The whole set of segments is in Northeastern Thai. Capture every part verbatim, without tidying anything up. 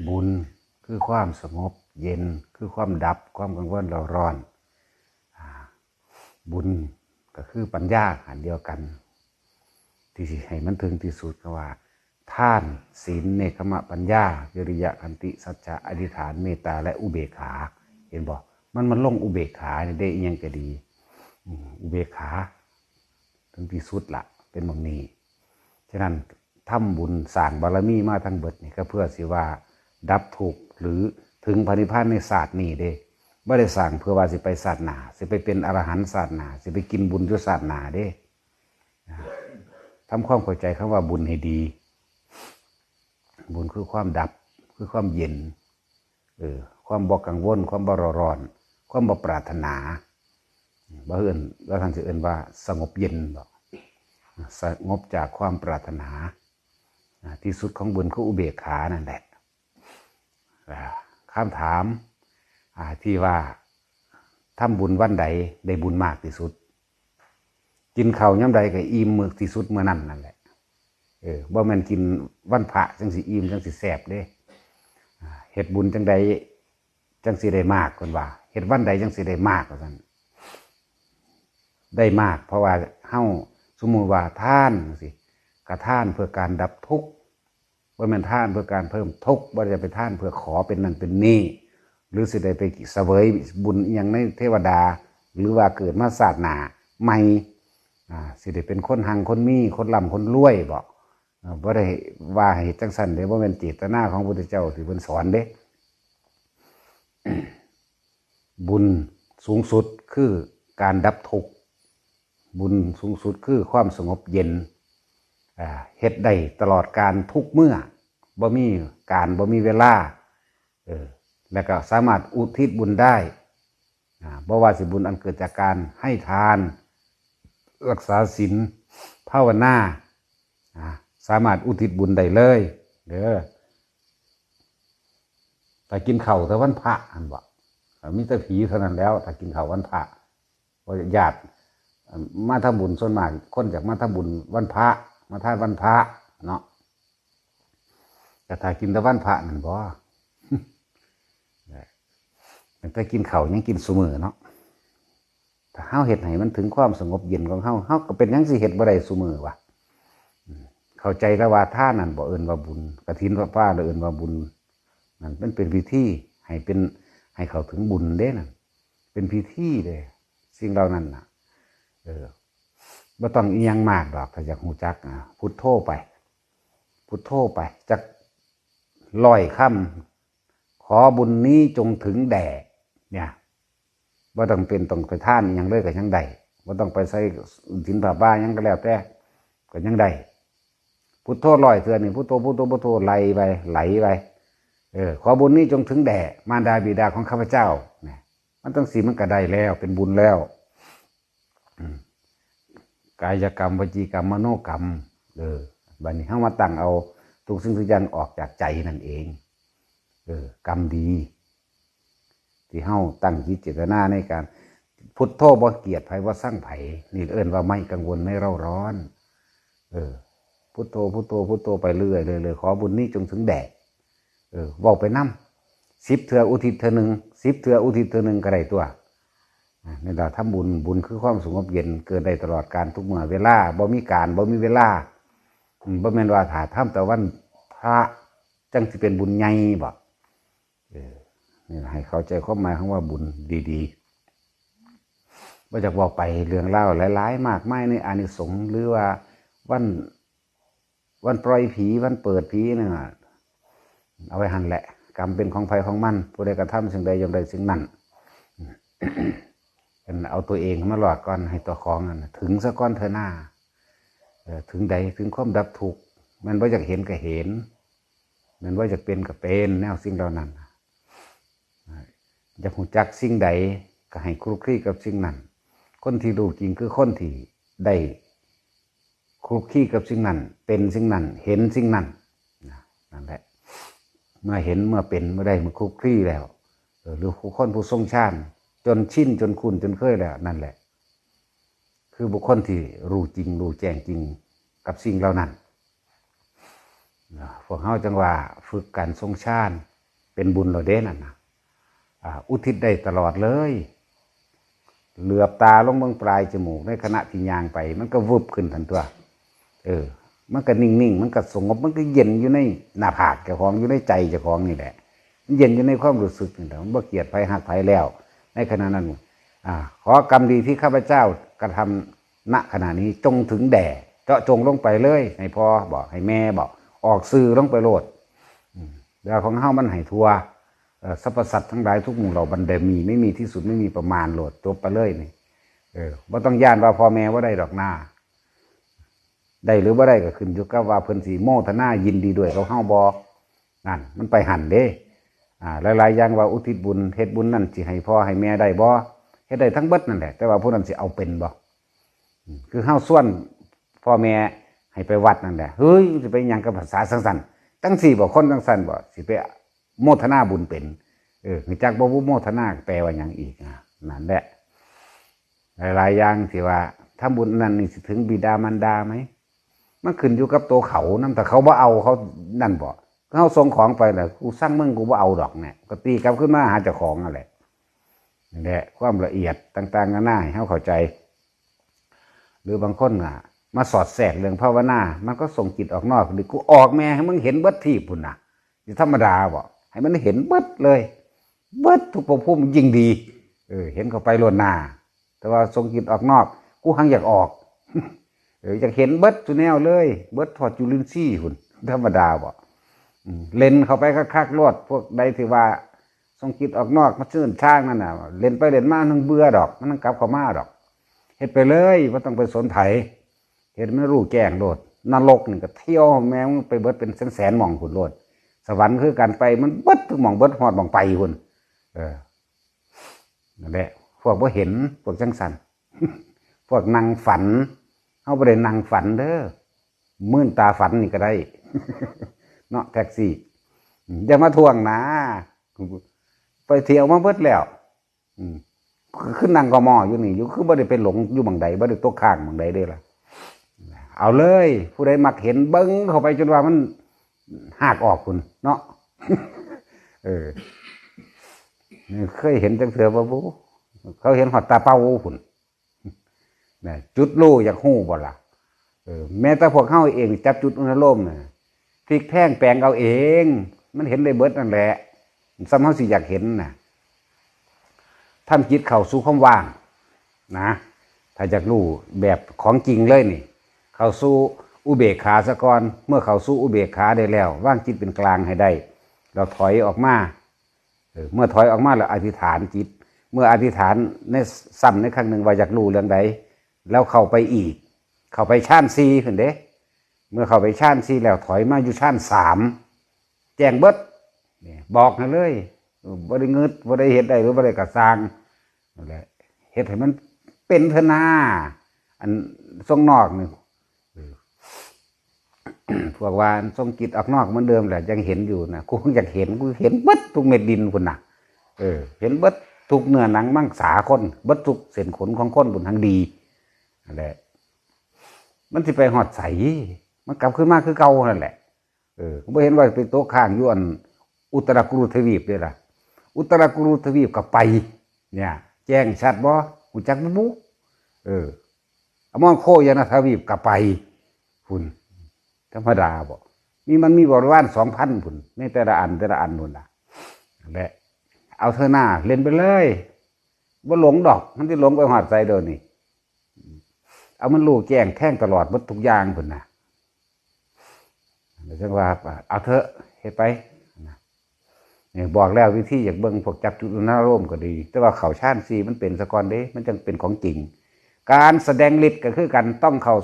บุญคือความสงบเย็น คือความดับความกังวลเร่าร้อน อ่า บุญก็คือปัญญาอันเดียวกัน ที่สิให้มันถึงที่สุดก็ว่า ทาน ศีล เนกขัมมะ ปัญญา วิริยะ ขันติ สัจจะ อธิษฐาน เมตตา และอุเบกขา เห็นบ่ มันมันลงอุเบกขานี่ได้อีหยังก็ดี อืม อุเบกขา ถึงที่สุดละ เป็นแบบนี้ ฉะนั้นทำบุญสร้างบารมีมาทั้งเบิดนี่ก็เพื่อสิว่าดับทุกข์หรือถึงพระนิพพานในชาตินี้เด้ บ่ได้สร้างเพื่อว่าสิไปชาติหน้า สิไปเป็นอรหันต์ชาติหน้า สิไปกินบุญอยู่ชาติหน้าเด้ ทำความเข้าใจคำว่าบุญให้ดี บุญคือความดับ คือความเย็น เออ ความบ่กังวล ความบ่เร่าร้อน ความบ่ปรารถนา บ่เอิ้น แล้วท่านสิเอิ้นว่าสงบเย็นบ่ สงบจากความปรารถนา อ่า ที่สุดของบุญคืออุเบกขานั่นแหละ อ่า คำถาม อ่า ที่ว่าทำบุญวันใดได้บุญมากที่สุด กินข้าวยามใดก็อิ่มมื้อที่สุดมื้อนั้นนั่นแหละ เออ บ่แม่นกินวันพระจั่งสิอิ่มจั่งสิแซ่บเด้ อ่า เฮ็ดบุญจั่งใดจั่งสิได้มาก เพิ่นว่า เฮ็ดวันใดจั่งสิได้มาก ว่าซั่น ได้มาก เพราะว่าเฮาสมมุติว่าทานจั่งซี้ ก็ทานเพื่อการดับทุกข์ บ่แม่นทานเพื่อการเพิ่มทุกข์ บ่ได้ไปทานเพื่อขอเป็นนั่นเป็นนี่ หรือสิได้ไปเสวยบุญอีหยังในเทวดา หรือว่าเกิดมาชาติหน้าใหม่ อ่า สิได้เป็นคนฮังคนมี คนร่ำคนรวยบ่ อ่า บ่ได้ว่าให้เฮ็ดจั่งซั้นเด้ บ่แม่นเจตนาของพระพุทธเจ้าที่เพิ่นสอนเด้ บุญสูงสุดคือการดับทุกข์ บุญสูงสุดคือความสงบเย็น อ่า เฮ็ดได้ตลอดกาลทุกเมื่อ บ่มีการ บ่มีเวลา เออ แล้วก็สามารถอุทิศบุญได้ อ่า บ่ว่าสิบุญอันเกิดจากการให้ทาน รักษาศีล ภาวนา อ่า สามารถอุทิศบุญได้เลย เด้อ ถ้ากินข้าวแต่วันพระ อันบ่ มีแต่ผีเท่านั้นแล้ว ถ้ากินข้าววันพระ เพราะญาติ เอิ่ม มาทำบุญส่วนมาก คนอยากมาทำบุญวันพระ มาทานวันพระเนาะ แต่ถ้ากินแต่วันพระนั่นบ่ ตั้งแต่กินข้าวยังกินซุมื้อเนาะ ถ้าเฮาเฮ็ดให้มันถึงความสงบเย็นของเฮา เฮาก็เป็นหยังสิเฮ็ดบ่ได้ซุมื้อวะ อืม เข้าใจแล้วว่าทานนั่นบ่เอิ้นว่าบุญ กฐินผ้าป่าเอิ้นว่าบุญ นั่นมันเป็นพิธีให้เป็น ให้เข้าถึงบุญเด้นั่น เป็นพิธีเด้ สิ่งเหล่านั้นน่ะ เออ บ่ต้องอีหยังมากดอก ถ้าอยากรู้จักนะ พุทโธไป พุทโธไป จักร้อยคำ ขอบุญนี้จงถึงแด่ เนี่ย บ่ต้องเป็นต้องไปทานอีหยังเลยก็ยังได้ บ่ต้องไปใส่ศีลผ้าป่าหยังก็แล้วแต่ ก็ยังได้ พุทโธร้อยเทื่อนี่ พุทโธ พุทโธ พุทโธ ไหลไป ไหลไป เออ ขอบุญนี้จงถึงแด่มารดาบิดาของข้าพเจ้า นะ มันจั่งซี้มันก็ได้แล้ว เป็นบุญแล้ว อืม กายกรรม วจีกรรม มโนกรรม เออ บัดนี้เฮามาตั้งเอาทุกสิ่งทุกอย่างออกจากใจนั่นเอง เออ กรรมดี ที่เฮาตั้งจิตเจตนาในการ พุทโธบ่เกลียดไผบ่ซังไผ นี่เอิ้นว่าไม่กังวลไม่เร่าร้อน เออ พุทโธ พุทโธ พุทโธไปเรื่อยๆ เลย ขอบุญนี้จงถึงแด่ เออ เว้าไปนำ สิบเทื่ออุทิศเทื่อหนึ่ง สิบเทื่ออุทิศเทื่อหนึ่งก็ได้ตัว อ่ะ นี่ล่ะทำบุญ บุญคือความสงบเย็น เกิดได้ตลอดกาลทุกเมื่อเวลา บ่มีการ บ่มีเวลา อืม บ่แม่นว่าถ้าทำแต่วันพระจั่งสิเป็นบุญใหญ่บ่ เออ นี่ล่ะ ให้เข้าใจความหมายของว่าบุญดีๆ บ่อยากเว้าไปเรื่องราวหลายๆ มากมายในอานิสงส์ หรือว่าวัน วันปล่อยผี วันเปิดผีนั่นน่ะ เอาไว้หั่นแหละ กรรมเป็นของไผของมัน ผู้ใดกระทำสิ่งใดย่อมได้สิ่งนั้น เป็นเอาตัวเองมาหลอกก่อน ให้ตัวของนั่นน่ะถึงซะก่อนเถอะหน้า เออ ถึงใด ถึงความดับทุกข์ แม่นบ่อยากเห็นก็เห็น แม่นบ่อยากเป็นก็เป็น แนวสิ่งเหล่านั้นน่ะ อยากรู้จักสิ่งใดก็ให้คลุกคลีกับสิ่งนั้น คนที่รู้จริงคือคนที่ได้คลุกคลีกับสิ่งนั้น เป็นสิ่งนั้น เห็นสิ่งนั้น นะ นั่นแหละ เมื่อเห็น เมื่อเป็น เมื่อได้มาคลุกคลีแล้ว เออ หรือคนผู้ทรงฌาน จนชิน จนคุ้น จนเคยแล้ว นั่นแหละ คือบุคคลที่รู้จริง รู้แจ้งจริงกับสิ่งเหล่านั้น นะ พวกเฮาจั่งว่าฝึกการทรงฌาน เป็นบุญแล้วเด้นั่นนะ อ่า อุทิศได้ตลอดเลย เหลือบตาลงเบิ่งปลายจมูกในขณะที่ย่างไป มันก็วึบขึ้นทันตัว เออ มันก็นิ่งๆ มันก็สงบ มันก็เย็นอยู่ในหน้าผากเจ้าของ อยู่ในใจเจ้าของนี่แหละ มันเย็นอยู่ในความรู้สึกนี่แหละ มันบ่เกลียดไผฮักไผแล้ว ในขณะนั้น อ่า ขอกรรมดีที่ข้าพเจ้ากระทำณขณะนี้จงถึงแด่ เจาะจงลงไปเลย ให้พ่อบอก ให้แม่บอก ออกสื่อลงไปโลด อืม แล้วของเฮามันให้ทั่ว เอ่อ สรรพสัตว์ทั้งหลายทุกหมู่เหล่า บรรดามี ไม่มีที่สุด ไม่มีประมาณโลด จบไปเลยนี่ เออ บ่ต้องย้านว่าพ่อแม่บ่ได้ดอกนา ได้หรือบ่ได้ก็ขึ้นอยู่กับว่าเพิ่นสิโมทนายินดีด้วยกับเฮาบ่ นั่น มันไปหั่นเด้ อ่า หลายๆ อย่างว่าอุทิศบุญ เฮ็ดบุญนั่นสิให้พ่อให้แม่ได้บ่ เฮ็ดได้ทั้งเบิดนั่นแหละ แต่ว่าผู้นั้นสิเอาเป็นบ่ อืม คือเฮาชวนพ่อแม่ให้ไปวัดนั่นแหละ เฮ้ย สิไปหยังกับภาษาจั่งซั่น จั่งซี่บ่ คนจั่งซั่นบ่ สิไปโมทนาบุญเป็น เออ รู้จักบ่ บ่โมทนาแปลว่าหยังอีก อ่ะ นั่นแหละ หลายๆ อย่างที่ว่าทำบุญนั่นนี่สิถึงบิดามารดาไหม มันขึ้นอยู่กับตัวเขานำ ถ้าเขาบ่เอา เขานั่นบ่ เฮาส่งของไปแล้ว กูสั่งมึง กูบ่เอาดอกเนี่ย ก็ตีกลับขึ้นมาหาเจ้าของนั่นแหละ นี่แหละ ความละเอียดต่างๆ นานาให้เฮาเข้าใจ หรือบางคนน่ะ มาสอดแทรกเรื่องภาวนา มันก็ส่งจิตออกนอก นี่กูออกแม่ให้มึงเห็นเบิดทีบพุ้นน่ะ สิธรรมดาบ่ ให้มันเห็นเบิดเลย เบิดทุกภพภูมิยิ่งดี เออ เห็นเข้าไปล่วงหน้า แต่ว่าส่งจิตออกนอก กูหังอยากออก เออ อยากเห็นเบิดทุกแนวเลย เบิดฮอดจุลินทรีย์พุ้น ธรรมดาบ่ อืม เล่นเข้าไปคักๆ โลด พวกใดที่ว่าส่งจิตออกนอกมาซื่นทางนั่นน่ะ เล่นไปเล่นมามันเบื่อดอก มันกลับเข้ามาดอก เฮ็ดไปเลย บ่ต้องไปสนไผ เฮ็ดมันรู้แจ้งโลด นรกนี่ก็เที่ยวแม่งไปเบิดเป็นแสนๆ หม่องพุ้นโลด สวรรค์คือกันไป มันเบิดทุกหม่อง เบิดฮอดหม่องไปพุ้น เออ นั่นแหละ พวกบ่เห็น พวกจั่งซั่น พวกนั่งฝัน เฮาบ่ได้นั่งฝันเด้อ มื่นตาฝันนี่ก็ได้ เนาะ แท็กซี่ อืม อย่ามาทวงนะ ไปเที่ยวมาเบิดแล้ว อืม คือนั่งกมอยู่นี่อยู่ คือบ่ได้ไปหลงอยู่หม่องใด บ่ได้ตกค้างหม่องใดเด้ล่ะ เอาเลย ผู้ใดมักเห็นเบิ่งเข้าไปจนว่ามันฮากออกพุ้นเนาะ เออ เคยเห็นจักเทื่อบ่บุ เขาเห็นฮอดตาเป่าพุ้น นะ จุดรู้อยากรู้บ่ล่ะ เออ แม้แต่พวกเฮาเองจับจุดอุณาโลมน่ะ พลิกแพลงแปลงเอาเอง มันเห็นได้เบิดนั่นแหละ ส่ำเฮาสิอยากเห็นน่ะ ทำจิตเข้าสู่ความว่างนะ ถ้าอยากรู้แบบของจริงเลยนี่ เข้าสู่อุเบกขาซะก่อน เมื่อเข้าสู่อุเบกขาได้แล้ว วางจิตเป็นกลางให้ได้ เราถอยออกมา เออ เมื่อถอยออกมาแล้วอธิษฐานจิต เมื่ออธิษฐานใน ซ้ำในครั้งหนึ่งว่าอยากรู้เรื่องใด แล้วเข้าไปอีก เข้าไปฌานสี่พุ้นเด้ เมื่อเข้าไปฌานสี่แล้วถอยมาอยู่ฌานสาม แจ้งเบิด นี่บอกให้เลย เออ บ่ได้งึด บ่ได้เฮ็ดได้หรือบ่ได้ก็ซ่าง นั่นแหละ เฮ็ดให้มันเป็นเถอะนา อันส่งนอกนี่ เออ พวกว่าส่งจิตออกนอกเหมือนเดิมแหละ ยังเห็นอยู่นะ กูอยากเห็น กูเห็นเบิดทุกเม็ดดินพุ้นน่ะ เออ เห็นเบิดทุกเนื้อหนังมังสาคน เบิดทุกเส้นขนของคนพุ้นทั้งดี นั่นแหละ มันสิไปฮอดไส มันกลับคืนมาคือเก่านั่นแหละ เออ บ่เห็นว่าไปตกค้างอยู่อันอุตรากุรุทวีปเด้ล่ะ อุตรากุรุทวีปก็ไป เนี่ย แจ้งชัดบ่ ฮู้จักบ่บุ เออ อมรโคยนทวีปก็ไปพุ้น ธรรมดาบ่ มี มันมีบริวารสองพันพุ้น ในแต่ละอันแต่ละอันพุ้นน่ะ และ เอาเถอะนา เล่นไปเลย บ่หลงดอก มันสิหลงไปฮอดไสเดี๋ยวนี้ เอามันรู้แจ้งแทงตลอดเบิดทุกอย่างพุ้นน่ะ แล้วจั่งว่า เอาเถอะ เฮ็ดไป นะ นี่บอกแล้ววิธีอยากเบิ่งพวกจับจุดอุณาโลมก็ดี แต่ว่าเข้าฌานสี่มันเป็นซะก่อนเด้ มันจั่งเป็นของจริง การแสดงฤทธิ์ก็คือกัน ต้องเข้า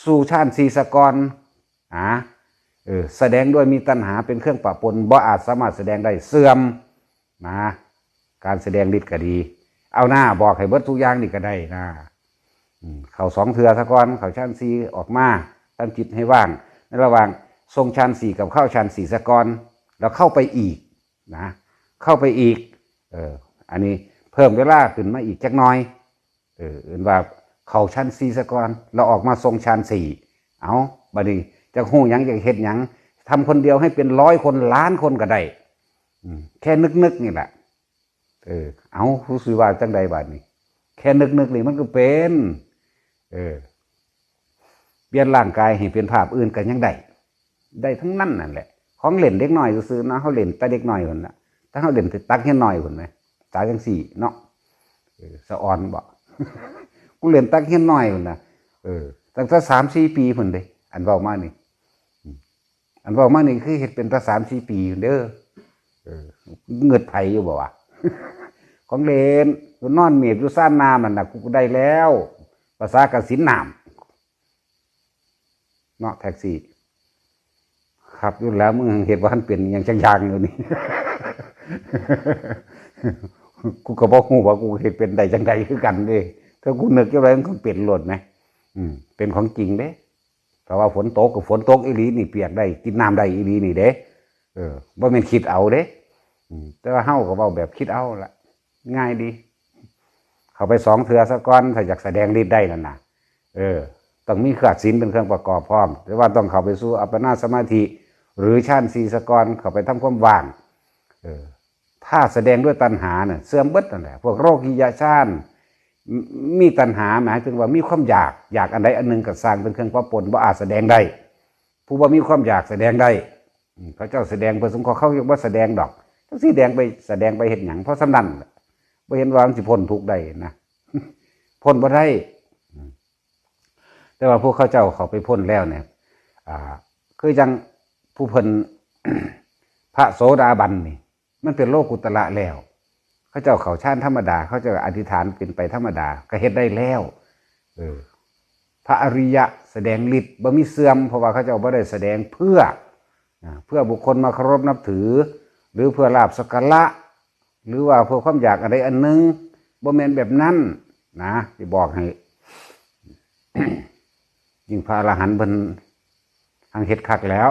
สู่ฌานสี่ซะก่อน นะ เออ แสดงด้วยมีตัณหาเป็นเครื่องปะปน บ่อาจสามารถแสดงได้ เสื่อม นะ การแสดงฤทธิ์ก็ดี เอาหน้า บอกให้เบิดทุกอย่างนี่ก็ได้นะ อืม เข้าสองเทื่อซะก่อน เข้าฌานสี่ออกมา ตั้งจิตให้ว่าง ในระหว่างทรงฌานสี่กับเข้าฌานสี่ซะก่อน แล้วเข้าไปอีกนะ เข้าไปอีก เออ อันนี้เพิ่มเวลาขึ้นมาอีกจักหน่อย เออ เอิ้นว่าเข้าฌานสี่ซะก่อน แล้วออกมาทรงฌานสี่ เอา บัดนี้จะฮู้หยัง อยากเฮ็ดหยัง ทำคนเดียวให้เป็นร้อยคน ล้านคนก็ได้ อืม แค่นึกๆ นี่แหละ เออ เอา ผู้สิว่าจังใดบาดนี้ แค่นึกๆ นี่มันก็เป็น เออ เปลี่ยนร่างกายให้เป็นภาพอื่นก็ยังได้ ได้ทั้งนั้นนั่นแหละ ของเล่นเด็กน้อยซื่อๆ เนาะ เฮาเล่นแต่เด็กน้อยพุ่นน่ะ ถ้าเฮาเล่นแต่ตักเฮียนน้อยพุ่นไหม ตาจังสี่เนาะ เออ สะออนบ่ กูเล่นตักเฮียนน้อยพุ่นน่ะ เออ ตั้งแต่สามสี่ปีพุ่นเด้ อันเว้ามานี่ อืม อันเว้ามานี่คือเฮ็ดเป็นตาสามสี่ปีเด้อ เออ เงิดไผอยู่บ่วะ ของเล่น กูนอนเมียบอยู่ซ่านน้ำนั่นน่ะ กูได้แล้ว ภาษากสินน้ำ เนาะ แท็กซี่ ครับ อยู่แล้ว มึงเฮ็ดว่ามันเป็นหยังจักอย่างอยู่นี่ กูก็บ่ฮู้ว่ากูเฮ็ดเป็นได้จังใดคือกันเด้ ถ้ากูนึกจังไดมันก็เป็นโลดแหม อืม เป็นของจริงเด้ แต่ว่าฝนตกก็ฝนตกอีหลีนี่ เปียกได้ กินน้ำได้อีหลีนี่เด้ เออ บ่แม่นคิดเอาเด้ อืม แต่ว่าเฮาก็เว้าแบบคิดเอาละ ง่ายดี เข้าไปสองเทื่อซะก่อน ถ้าอยากแสดงฤทธิ์ได้นั่นน่ะ เออ ต้องมีเครื่องศีลเป็นเครื่องประกอบพร้อม แต่ว่าต้องเข้าไปสู่อัปปนาสมาธิ หรือฌานสี่ซะก่อน เข้าไปทำความว่าง เออ ถ้าแสดงด้วยตัณหาเนี่ย เสื่อมเบิดนั่นแหละ พวกโลกิยฌาน มี มีตัณหา หมายถึงว่ามีความอยาก อยากอันใดอันหนึ่งก็สร้างเป็นเครื่องปะปน บ่อาจแสดงได้ ผู้บ่มีความอยากแสดงได้ อืม เขาเจ้าแสดงเพื่อสงเคราะห์ เขาบ่แสดงดอก จักสิแสดงไป แสดงไปเฮ็ดหยัง เพราะส่ำนั้นแหละ บ่เห็นว่ามันสิพ้นทุกข์ได้นะ พ้นบ่ได้ อืม แต่ว่าพวกเขาเจ้าเข้าไปพ้นแล้วเนี่ย อ่า คือจังผู้เพิ่น พระโสดาบันนี่ มันเป็นโลกุตระแล้ว เขาเจ้าเข้าฌานธรรมดา เขาเจ้าอธิษฐานเป็นไปธรรมดา ก็เฮ็ดได้แล้ว เออ พระอริยะแสดงฤทธิ์บ่มีเสื่อม เพราะว่าเขาเจ้าบ่ได้แสดงเพื่อ อ่า เพื่อบุคคลมาเคารพนับถือ หรือเพื่อลาภสักการะ หรือว่าเพื่อความอยากอันใดอันหนึ่ง บ่แม่นแบบนั้นนะ สิบอกให้ ยิ่งพระอรหันต์เพิ่นหังเฮ็ดคักแล้ว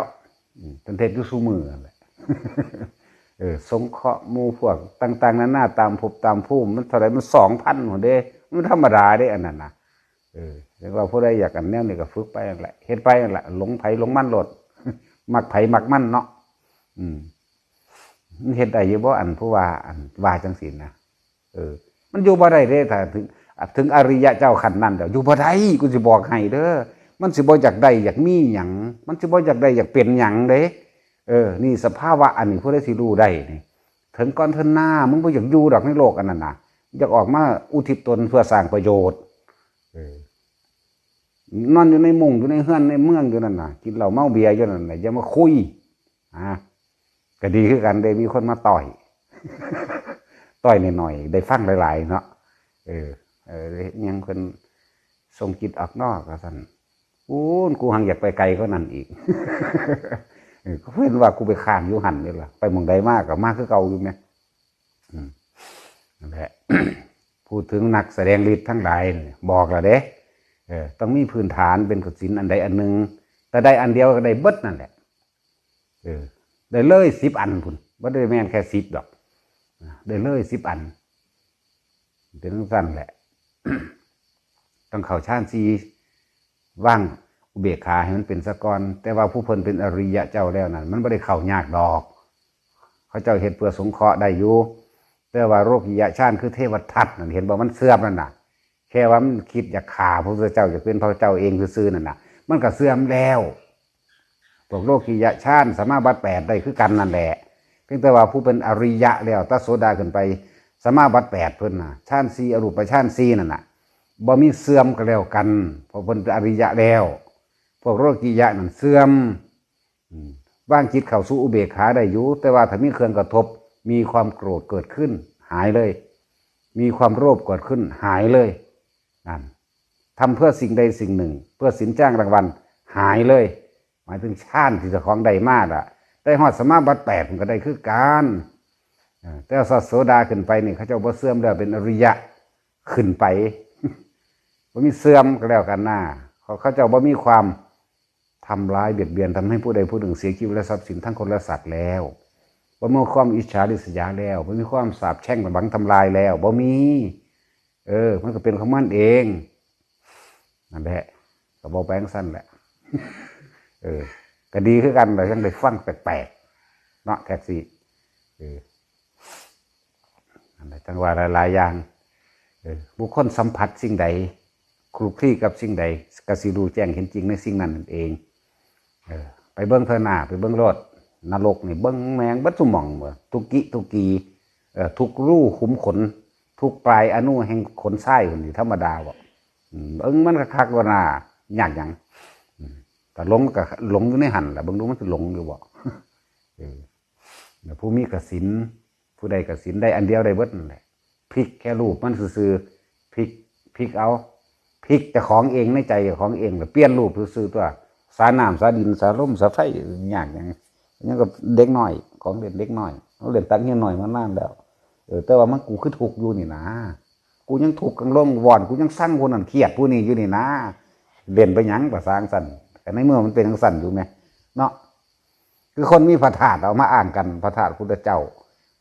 อืม เพิ่นเฮ็ดอยู่ซุมื้อนั่นแหละ เออ สงเคราะห์หมู่พวกต่างๆ นานา ตามภพตามภูมิ มันเท่าใด มันสองพันพุ้นเด้ มันธรรมดาเด้ อันนั้นน่ะ เออ แต่ว่าผู้ใดอยากอันแนวนี้ก็ฝึกไปนั่นแหละ เฮ็ดไปนั่นแหละ หลงไผหลงมันโลด มักไผมักมันเนาะ อืม มันเฮ็ดได้อยู่บ่ อันผู้ว่า อันว่าจังซี่นะ เออ มันอยู่บ่ได้เด้ ถ้าถึง ถึงอริยะเจ้าขั้นนั้นแล้ว อยู่บ่ได้ กูสิบอกให้เด้อ มันสิบ่อยากได้อยากมีหยัง มันสิบ่อยากได้อยากเป็นหยังเด้ เออ นี่สภาวะอันนี้ผู้ใดสิรู้ได้นี่ ถึงก่อนเทินหน้า มึงบ่อยากอยู่ดอกในโลกอันนั้นน่ะ อยากออกมาอุทิศตนเพื่อสร้างประโยชน์ เออ นอนอยู่ในมุ้งอยู่ในเฮือนในเมืองอยู่นั่นน่ะ กินเหล้าเมาเบียร์อยู่นั่นน่ะ อย่ามาคุย อ่ะ ก็ดีคือกัน ได้มีคนมาต่อย ต่อยหน่อยๆ ได้ฟังหลายๆ เนาะ เออ เออ ยังเพิ่นส่งจิตออกนอกว่าซั่น โอ้ กูหังอยากไปไกลกว่านั้นอีก เออ ก็เพิ่นว่ากูไปค้างอยู่หั่นนี่ล่ะ ไปหม่องใดมาก็มาคือเก่าอยู่แหม อืม นั่นแหละ พูดถึงนักแสดงฤทธิ์ทั้งหลายนี่ บอกแล้วเด้ เออ ต้องมีพื้นฐานเป็นกสิณอันใดอันหนึ่ง แต่ได้อันเดียวก็ได้เบิดนั่นแหละ เออ ได้เลยสิบอันพุ้น บ่ได้แม่นแค่สิบดอก ได้เลยสิบอัน เป็นจั่งซั่นแหละ ต้องเข้าฌานสี่ วางอุเบกขาให้มันเป็นซะก่อน แต่ว่าผู้เพิ่นเป็นอริยะเจ้าแล้วนั่น มันบ่ได้เข้ายากดอก เขาเจ้าเฮ็ดเพื่อสงเคราะห์ได้อยู่ แต่ว่าโลกิยะฌานคือเทวทัตนั่น เห็นบ่ มันเสื่อมนั่นน่ะ แค่ว่ามันคิดอยากฆ่าพระพุทธเจ้า อยากเป็นพระเจ้าเองซื่อๆ นั่นน่ะ มันก็เสื่อมแล้ว พวกโลกิยะฌานสมาบัติแปดได้คือกันนั่นแหละ เพียงแต่ว่าผู้เป็นอริยะแล้ว แต่โสดาขึ้นไป สมาบัติแปดเพิ่นน่ะ ฌานสี่ อรูปฌานสี่นั่นน่ะ บ่มีเสื่อมก็แล้วกัน เพราะเพิ่นเป็นอริยะแล้ว พวกโลกิยะนั่นเสื่อม อืม วางจิตเข้าสู่อุเบกขาได้อยู่ แต่ว่าถ้ามีเครื่องกระทบ มีความโกรธเกิดขึ้น หายเลย มีความโลภเกิดขึ้น หายเลย นั่น ทำเพื่อสิ่งใดสิ่งหนึ่ง เพื่อสินจ้างรางวัล หายเลย หมายถึงฌานที่เจ้าของได้มาล่ะ ได้ฮอดสมาบัติแปดมันก็ได้คือกัน เออ แต่ว่าโสดาขึ้นไปนี่ เขาเจ้าบ่เสื่อมแล้ว เป็นอริยะ ขึ้นไป บ่มีเสื่อมก็แล้วกันนะ เขา เขาเจ้าบ่มีความทำร้ายเบียดเบียน ทำให้ผู้ใดผู้หนึ่งเสียชีวิตและทรัพย์สินทั้งคนและสัตว์แล้ว บ่มีความอิจฉาริษยาแล้ว บ่มีความสาปแช่งบังทำลายแล้ว บ่มี เออ มันก็เป็นของมันเอง นั่นแหละ ก็บอกไปจั่งซั่นแหละ เออ ก็ดีคือกัน เรายังได้ฟังแปลกๆ เนาะ แท็กซี่ เออ อันนั้นจังว่าหลายๆอย่าง เออ บุคคลสัมผัสสิ่งใด คลุกคลีกับสิ่งใด ก็สิรู้แจ้งเห็นจริงในสิ่งนั้นนั่นเอง เออ ไปเบิ่งเถอะหน้า ไปเบิ่งโลด นรกนี่เบิ่งแม่งเบิดซุหม่องเว้ย ทุกกิทุกกี เออ ทุกรูขุมขน ทุกปลายอณูแห่งขนทรายพุ่นนี่ธรรมดาบ่ อืม เบิ่งมันคักๆ โลดหน้า ยากหยัง อืม ถ้าหลงก็หลงอยู่ในหั่นล่ะ เบิ่งดูมันสิหลงอยู่บ่ เออ แล้วผู้มีกสิณ ผู้ใดกสิณได้อันเดียวได้เบิดนั่นแหละ พลิกแค่รูปมันซื่อๆ พลิก พลิกเอา พลิกเจ้าของเองในใจเจ้าของเอง แล้วเปลี่ยนรูปซื่อๆ ตัว สาน้ำ สาดิน สาลม สาไฟ ยากหยัง ยังกับเด็กน้อย ของเล่นเด็กน้อย เขาเล่นตักเฮียนน้อยมานานแล้ว เออ แต่ว่ามัน กูคือทุกข์อยู่นี่นะ กูยังทุกข์กังวล กูยังซังผู้นั้นเครียดผู้นี้อยู่นี่นะ เล่นไปหยังประสาจั่งซั่น แต่ในเมื่อมันเป็นจั่งซั่นอยู่แหม เนาะ คือคนมีพระธาตุเอามาอ้างกัน พระธาตุพุทธเจ้า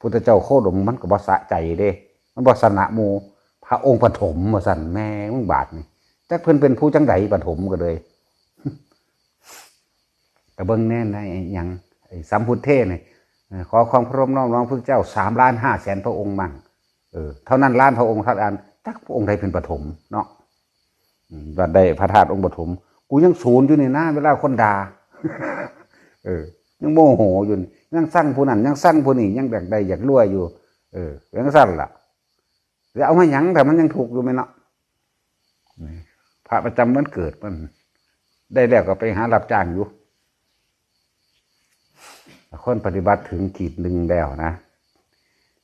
พุทธเจ้าโคดม มันก็บ่สะใจเด้ มันบ่สนะหมู่ พระองค์ปฐมว่าซั่น แม่มึงบาดนี่ จักเพิ่นเป็นผู้จั่งใดปฐมก็เลย ก็เบิ่งแน่ในหยัง ไอ้สัมพุทเทนี่ เอ่อ ขอความเคารพนอบน้อมพระพุทธเจ้า สามล้านห้าแสนพระองค์มั่ง เออ เท่านั้นล้านพระองค์ เท่านั้น จักพระองค์ใดเป็นปฐมเนาะ อืม บัดได้พระธาตุองค์ปฐม กูยังศูนย์อยู่นี่นะ เวลาคนด่า เออ ยังโมโหอยู่นี่ ยังซังผู้นั้น ยังซังผู้นี้ ยังอยากได้อยากรวยอยู่ เออ จั่งซั่นล่ะ แล้วเอามาหยัง ถ้ามันยังทุกข์อยู่แม่นเนาะ นี่ พระประจำวันเกิดมัน ได้แล้วก็ไปหารับจ้างอยู่ คนปฏิบัติถึงขีดหนึ่งแล้วนะ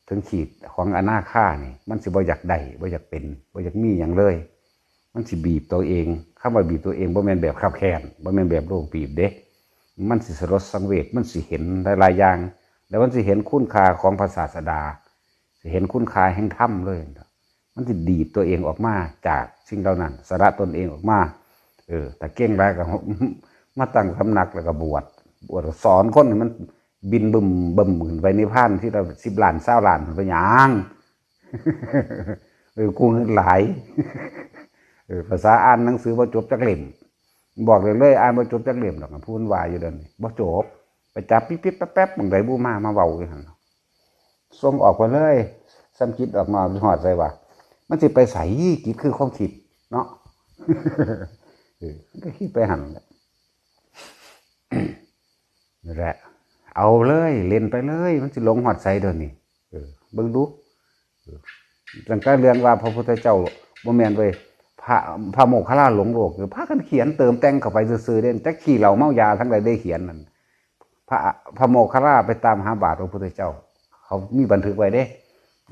ถึงขีดของอนาคานี่ มันสิบ่อยากได้ บ่อยากเป็น บ่อยากมีหยังเลย มันสิบีบตัวเอง คำว่าบีบตัวเอง บ่แม่นแบบคับแค้น บ่แม่นแบบโรคบีบเด้ มันสิสลดสังเวช มันสิเห็นหลายๆอย่าง แล้วมันสิเห็นคุณค่าของพระศาสดา สิเห็นคุณค่าแห่งธรรมเลย มันสิดีดตัวเองออกมาจากสิ่งเหล่านั้น สละตนเองออกมา เออ ถ้าเก่งหลายก็ มาตั้งสำนักแล้วก็บวช บวชก็สอนคนให้มันบินบึ้มบึ้มขึ้นไปนิพพานทีละสิบล้าน ซาวล้าน ไปหยัง เออ กู้เงินหลาย เออ ภาษาอ่านหนังสือบ่จบจักเล่ม บอกเลยเลย อ่านบ่จบจักเล่มดอก ผู้มันว่าอยู่เดี๋ยวนี้ บ่จบ ไปจับปิ๊บปิ๊บแป๊บแป๊บ บางใดบูมา มาเว้าอยู่หั่น ส่งออกไปเลย ซ้ำจิตออกนอก ฮอดใส่ว่า มันสิไปใส จิตคือความคิดเนาะ เออ มันก็คิดไปหั่นแหละ นั่นแหละ เอาเลย เล่นไปเลย มันสิหลงฮอดใสเดี๋ยวนี้ เออ เบิ่งดู เออ ตั้งแต่เรื่องว่าพระพุทธเจ้า บ่แม่นเว้ย พระ พระโมคคัลลาหลงโลก พากันเขียนเติมแต่งเข้าไปซื่อๆ เด้ จักขี้เหล้าเมายาทั้งหลายได้เขียนนั่น พระ พระโมคคัลลาไปตามหาบาทพระพุทธเจ้า เขามีบันทึกไว้เด้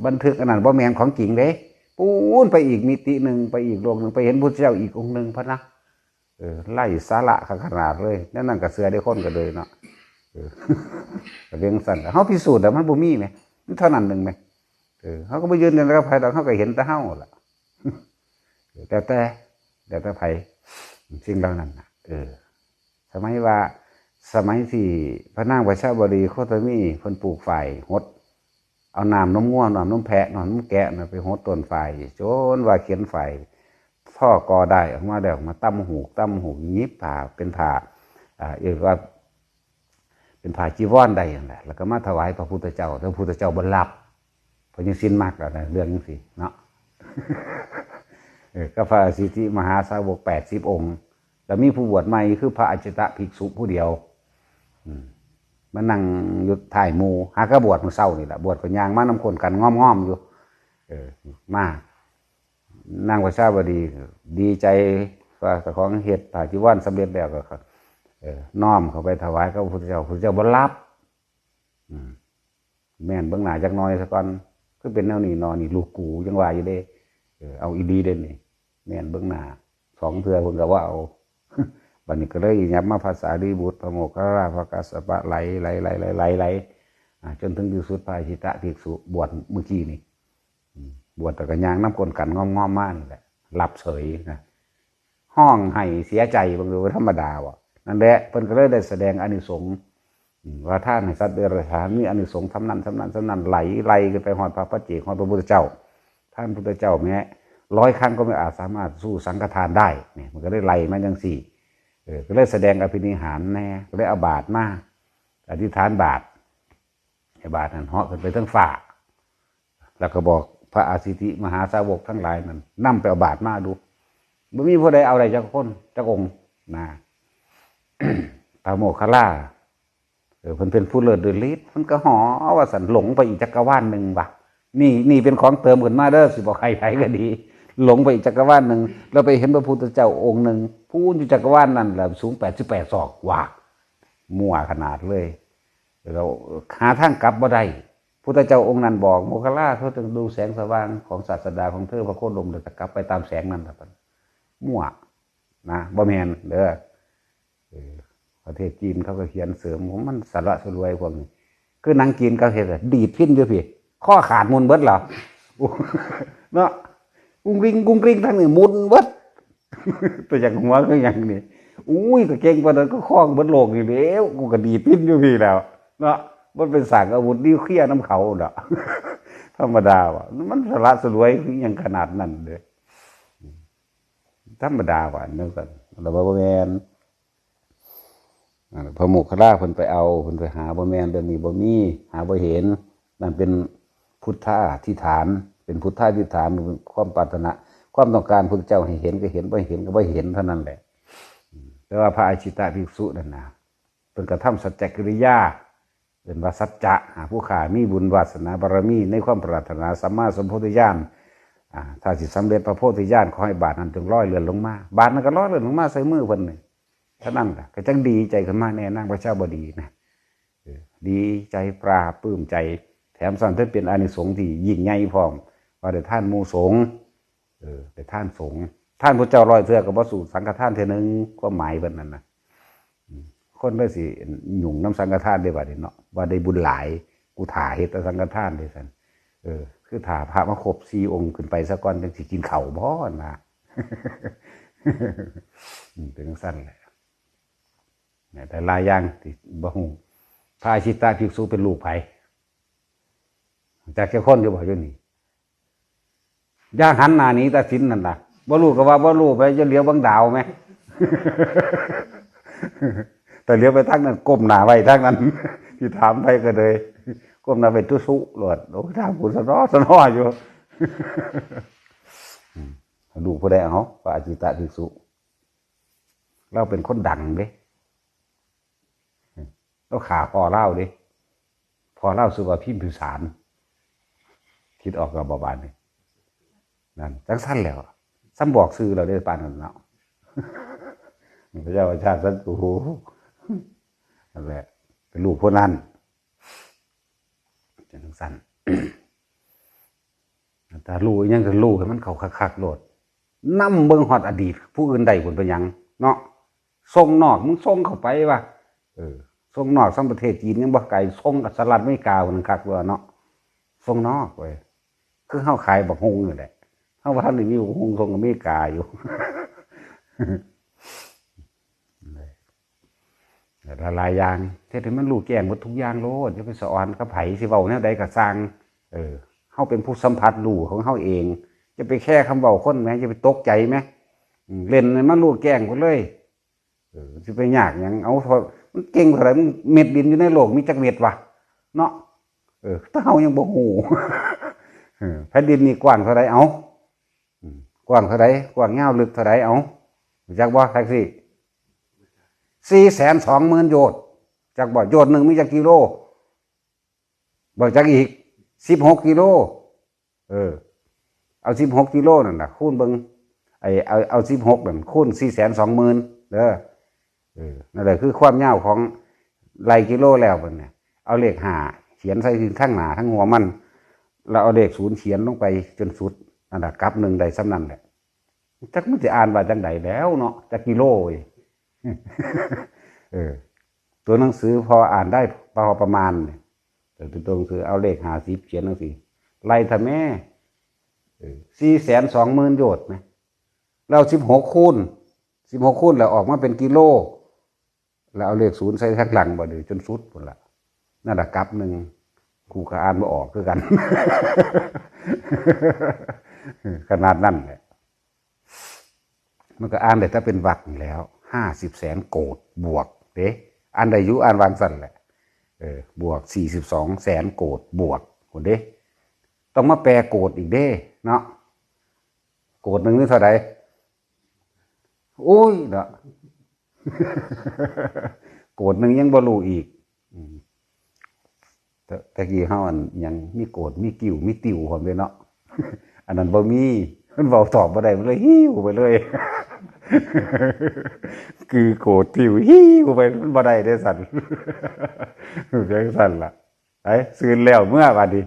บันทึกอันนั้นบ่แม่นของจริงเด้ ปูนไปอีกมิติหนึ่ง ไปอีกโลกหนึ่ง ไปเห็นพุทธเจ้าอีกองค์หนึ่งพะนะ เออ ไร้สาระขนาดเลย แนวนั้นก็เชื่อได้คนก็เลยเนาะ เออ ก็เรื่องสั้น เฮาพิสูจน์แล้วมันบ่มีแหม มันเท่านั้นหนึ่งแหม เออ เฮาก็บ่ยืนยันกับไผดอก เฮาก็เห็นแต่เฮาล่ะ แล้วแต่ แล้วแต่ไผ สิ่งเหล่านั้นน่ะ เออ สมัยว่า สมัยที่พระนางประชาบดีโคตมีเพิ่นปลูกฝ้ายหด เอาน้ำนมงัว น้ำนมแพะ น้ำนมแกะน่ะไปหดต้นฝ้าย จนว่าเข็นฝ้าย ท่อกอด้ายออกมาแล้ว มาตำหูก ตำหูก หยิบผ้า เป็นผ้า อ่า เรียกว่า เป็นผ้าจีวรได้นั่นแหละ แล้วก็มาถวายพระพุทธเจ้า แต่พระพุทธเจ้าบ่รับ เพิ่นยังศีลมักแล้วนะ เรื่องจังซี่เนาะ เออ ก็พระสิทธิมหาสาวกแปดสิบองค์ แล้วมีผู้บวชใหม่คือพระอาจิตตภิกษุผู้เดียว อืม มานั่งอยู่ท้ายหมู่ หากะบวชมื้อเช้านี่แหละ บวชก็ย่างมานำคนกันง่อมๆอยู่ เออ มา นางประชาบดี ดีใจว่าเจ้าของเฮ็ดผ้าจีวรสำเร็จแล้วก็ เออ น้อมเข้าไปถวายกับพระพุทธเจ้า พระพุทธเจ้าบ่รับ อืม แม่นเบิ่งหน้าจักหน่อยซะก่อน คือเป็นแนวนี้เนาะ นี่ลูกกูยังว่าอยู่เด้ เออ เอาอีหลีเด้นี่ แม่นเบิ่งหน้าสองเทื่อเพิ่นก็ว่าเอา บัดนี้ก็เลยยับมาพระสารีบุตร พระโมคคัลลา พระกัสสปะ ไหล ไหล ไหล ไหล ไหล ไหล อ่า จนถึงที่สุดพระอาจิตตภิกษุบวชเมื่อกี้นี่ อืม บวชแล้วก็ย่างนำคนกันง่อมๆมานี่แหละ รับเฉยนะ ฮ้องไห้เสียใจ เบิ่งดู ธรรมดาบ่ นั่นแหละ เพิ่นก็เลยได้แสดงอานิสงส์ อืม ว่าทานให้สัตว์เดรัจฉานมีอานิสงส์ส่ำนั้น ส่ำนั้น ส่ำนั้น ไหล ไหลขึ้นไปฮอดพระปัจเจก ฮอดพระพุทธเจ้า ท่านพุทธเจ้าแม้ร้อยครั้งก็ไม่อาจสามารถสู้สังฆทานได้ เนี่ย มันก็ได้ไหลมาจังซี่ เออ ก็เลยแสดงอภินิหารแน่ ก็เลยเอาบาตรมา อธิษฐานบาตร บาตรนั่นเหาะขึ้นไปเทิงฟ้า แล้วก็บอกพระอาสิทธิมหาสาวกทั้งหลายนั่นนำไปเอาบาตรมาดู บ่มีผู้ใดเอาได้จักคนจักองค์นะ พระโมคคัลลา เออ เพิ่นเป็นผู้เลิศด้วยฤทธิ์ เพิ่นก็เหาะว่าซั่น หลงไปอีกจักรวาลหนึ่งว่ะ นี่ นี่เป็นของเติมขึ้นมาเด้อ สิบอกใครๆก็ดี หลงไปอีกจักรวาลหนึ่ง แล้วไปเห็นพระพุทธเจ้าองค์หนึ่ง พูนอยู่จักรวาลนั่นแหละ สูงแปดสิบแปดศอกว่ะ มั่วขนาดเลย แล้วหาทางกลับบ่ได้ พุทธเจ้าองค์นั้นบอก โมคคัลลา เธอจงดูแสงสว่างของศาสดาของเธอ พระโคดม แล้วจะกลับไปตามแสงนั้นล่ะ มั่วนะ บ่แม่นเด้อ เออ ประเทศจีนเขาก็เขียนเสริม ของมันสละสลวยพวกนี้ คือหนังจีนเขาเฮ็ดอะ ดีดพินอยู่พี่ ข้อขาดมุนเบิดเหรอ เนาะ กุ้งกริ้ง กุ้งกริ้ง ทั้งนี้มุนเบิด ตัวอย่างหัวคืออย่างนี้ อุ้ย ก็เก่งปานนั้นก็คล้องเบิดโลกนี่แล้ว กูก็ดีดพินอยู่พี่แล้ว เนาะ มันเป็นสร้างอาวุธนิวเคลียร์นำเขาเนาะ ธรรมดาว่ะ มันสละสลวยคือหยังขนาดนั้นเด้ ธรรมดาว่ะ จั่งซั่น แล้วบ่แม่น อ่า พระโมคคัลลาเพิ่นไปเอา เพิ่นไปหา บ่แม่น เรื่องนี้บ่มี หาบ่เห็น นั่นเป็นพุทธาธิษฐาน เป็นพุทธาธิษฐาน เป็นความปรารถนา ความต้องการพุทธเจ้าให้เห็นก็เห็น บ่เห็นก็บ่เห็นเท่านั้นแหละ แต่ว่าพระอาชิตะภิกษุนั่นนะ เพิ่นกระทำสัจจกิริยา เอิ้นว่าสัจจะ อ่า ผู้ข้ามีบุญวาสนาบารมีในความปรารถนาสัมมาสัมโพธิญาณ อ่า ถ้าสิสำเร็จพระโพธิญาณ ขอให้บาตรนั้นจงลอยเลื่อนลงมา บาตรนั้นก็ลอยเลื่อนลงมาใส่มือเพิ่นนี่ เท่านั้นล่ะ ก็จั่งดีใจขึ้นมาแน่ นางประชาบดีนะ เออ ดีใจปลาบปลื้มใจ แถมซ้ำยังเป็นอานิสงส์ที่ยิ่งใหญ่พร้อม ว่าได้ทานหมู่สงฆ์ เออ ได้ทานสงฆ์ ทานพุทธเจ้าร้อยเทื่อก็บ่สู้สังฆทานเทื่อหนึ่ง ความหมายเพิ่นนั่นนะ อืม คนเลยสิหยุ่งนำสังฆทานเด้บัดนี้เนาะ ว่าได้บุญหลาย กูถ่าเฮ็ดแต่สังฆทานเด้ซั่น เออ คือถ่าพระมาครบสี่องค์ขึ้นไปซะก่อน จั่งสิกินข้าวบ่นะ อืม เป็นจั่งซั่นแหละ เนี่ย แต่หลายอย่างที่บ่ฮู้ พระอาชิตะภิกษุเป็นลูกไผ จักแค่คนอยู่บ่อยู่นี่ อย่าหันหน้าหนีตาสินนั่นล่ะ บ่รู้ก็ว่าบ่รู้ไป จะเหลียวเบิ่งดาวไหม แต่เหลียวไปทางนั้น ก้มหน้าไว้ทางนั้น ที่ถามไปก็เลย ก้มหน้าไปตุสุโลด โอ้ย ทางกูสะน้อสะน้ออยู่ อืม ลูกผู้ใดเอา พระอาชิตะภิกษุ เราเป็นคนดังเด้ เราฆ่าพ่อเราเด้ พ่อเราชื่อว่าพิมพิสาร คิดออกก็บ่บาดนี่ นั่น จั่งซั่นแหล้ว ซ้ำบอกชื่อเราได้ปานนั้นเนาะ พระเจ้าประชาสันตู นั่นแหละ เป็นลูกผู้นั้น จั่งซั่น ถ้ารู้อิหยังก็รู้ให้มันเข้าคักๆโลด นำเบิ่งฮอดอดีต ผู้อื่นได้ผลเป็นหยังเนาะ ส่งนอก มึงส่งเข้าไปวะ เออ ส่งนอก ซ้ำประเทศจีนยังบ่ไกล ส่งกับสหรัฐอเมริกาพุ้นคักกว่าเนาะ ส่งนอกเว้ย คือเฮาขายบักฮุ่งนี่แหละ เฮาบ่ทันได้มีบักฮุ่งส่งอเมริกาอยู่ หลายๆอย่าง เฮ็ดให้มันรู้แจ้งหมดทุกอย่างโลด อย่าไปสะออนกับไผ สิเว้าแนวใดก็ซ่าง เออ เฮาเป็นผู้สัมผัสรู้ของเฮาเอง อย่าไปแคร์คำเว้าคนแหม อย่าไปตกใจแหม อืม เล่นให้มันรู้แจ้งหมดเลย เออ สิไปยากหยัง เอา มันเก่งเท่าใด มัน เม็ดดินอยู่ในโลกมีจักเม็ดวะ เนาะ เออ แต่เฮายังบ่ฮู้ เออ แผ่นดินนี่กว้างเท่าใด เอ้า อืม กว้างเท่าใด กว้างยาวลึกเท่าใด เอ้า รู้จักบ่ แท็กซี่ สี่แสนสองหมื่นโยชน์ จักบ่ โยชน์หนึ่งมีจักกิโล บ่จักอีก สิบหกกิโล เออ เอาสิบหกกิโลนั่นน่ะ คูณเบิ่ง ไอ้ เอา เอาสิบหกนั่น คูณสี่แสนสองหมื่น เด้อ เออ นั่นแหละคือความยาวของไล่กิโลแล้วบัดเนี่ย เอาเลขห้าเขียนใส่ทั้งหน้าทั้งหัวมัน แล้วเอาเลขศูนย์เขียนลงไปจนสุด นั่นน่ะ กลับหนึ่งได้ส่ำนั้นแหละ จักมันสิอ่านว่าจั่งใดแล้วเนาะ จักกิโลเว้ย เออ ตัวหนังสือพออ่านได้พอประมาณเนี่ย แต่ตัวหนังสือเอาเลขห้าสิบเขียนจั่งซี้ ไล่ทำแม่ เออ สี่แสนสองหมื่นโยชน์ไหม เราสิบหกคูณ สิบหกคูณแล้วออกมาเป็นกิโล แล้วเอาเลขศูนย์ใส่ข้างหลังบัดนี้จนสุดพุ้นละ นั่นล่ะกลับหนึ่ง กูก็อ่านบ่ออกคือกัน ขนาดนั้นแหละ มันก็อ่านได้แต่เป็นวรรคนี่แหล้ว ห้าสิบแสนโกฏบวกเด้ อ่านได้อยู่ อ่านวางซั่นแหละ เออ บวกสี่สิบสองแสนโกดบวก โหดเด้ ต้องมาแปลโกดอีกเด้เนาะ โกดหนึ่งนี่เท่าไหร่ โอ้ยเนาะ โกดหนึ่งยังบ่รู้อีก อืม แต่แต่กี้เฮาอันยังมีโกดมีกิ่วมีติวพร้อมเด้เนาะ อันนั้นบ่มี มันเว้าตอบบ่ได้ มันเลยหิ้วไปเลย คือโกดติวหิ้วไป มันบ่ได้เด้สัน จังซั่นล่ะ ไป ซื่นแล้วเมือบาดนี้